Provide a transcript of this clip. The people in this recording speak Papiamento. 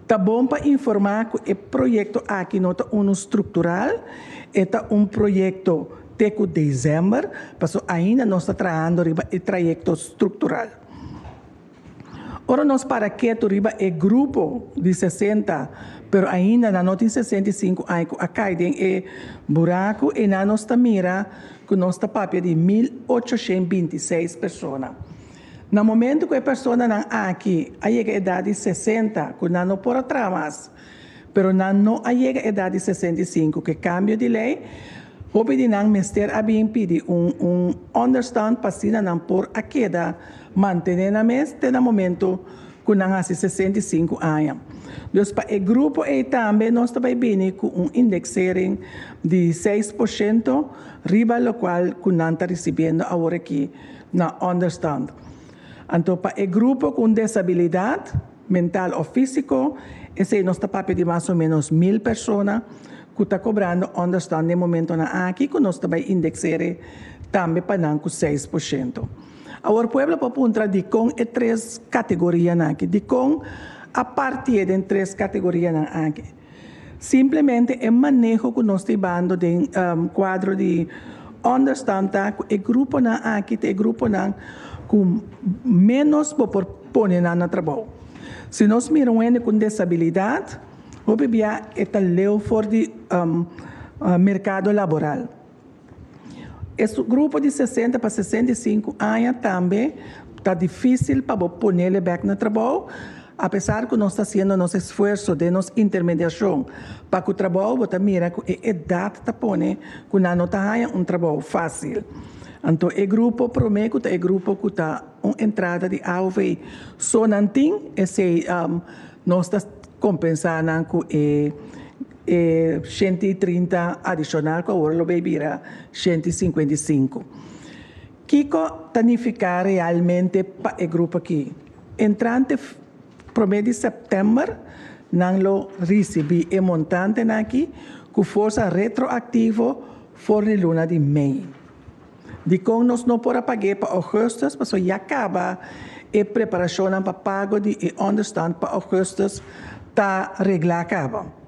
Ta bon pa informá ku e proyekto aki no ta unu struktural, e ta un proyekto te ku desèmber, paso ainda nos ta trahando riba e trayekto struktural. Ora nos para ketu riba e grupo di 60, pero ainda nan no tin 65 aña ku a kai den e buraku, einan nos ta mira ku nos ta papia di 1826 persona. Na momento ku e personanan aki a yega edat di 60, ku nan no por a traha mas, pero nan no a yega edat di 65, ku e kambio di lei, hopi di nan mester a bin pidi un onderstand pa asina nan por a keda mantené nan mes te na momento ku nan hasi 65 aña. Dus pa e grupo ei tambe nos ta bai bini ku un indexering di 6% riba lokual ku nan ta risibiendo awor aki na onderstand. Anto pa e grupo ku un desabilidat mental òf físiko, esei nos ta papia di mas o ménos 1000 persona ku ta kobrando onderstand den momentonan aki ku nos ta bai indexere tambe pa nan ku 6%. Awor pueblo por puntra dikon e tres kategorianan aki, dikon a partié den tres kategorianan aki. Simplemente e maneho ku nos ta hibando den kuadro di onderstand ta ku e gruponan aki ta e gruponan ku ménos bo por pone nan na trabou. Si nos mira un hende ku un desabilidat, hopi bia e ta leu for di merkado laboral. E grupo di 60 pa 65 aña tambe ta difísil pa bo ponele bèk na trabou, apesar ku nos ta hasiendo nos esfuerso den nos intermediashon pa ku trabou, bo ta mira ku e edat ta pone ku nan no ta haña un trabou fásil. Anto e grupo promé ku ta e grupo ku ta un entrada di AOV so nan tin, esei nos ta kompensá nan ku e 130 adishonal ku awor lo bay bira 155. Kiko ta nifiká realmente pa e grupo aki? Entrante promé di sèptèmber nan lo risibí e montantenan aki ku forsa retroaktivo for di luna di mei. Dikon nos no por a pag'é pa ougùstùs? Pasobra ya kaba e preparashonnan pa pago di e ònderstand pa ougùstùs ta reglá kaba.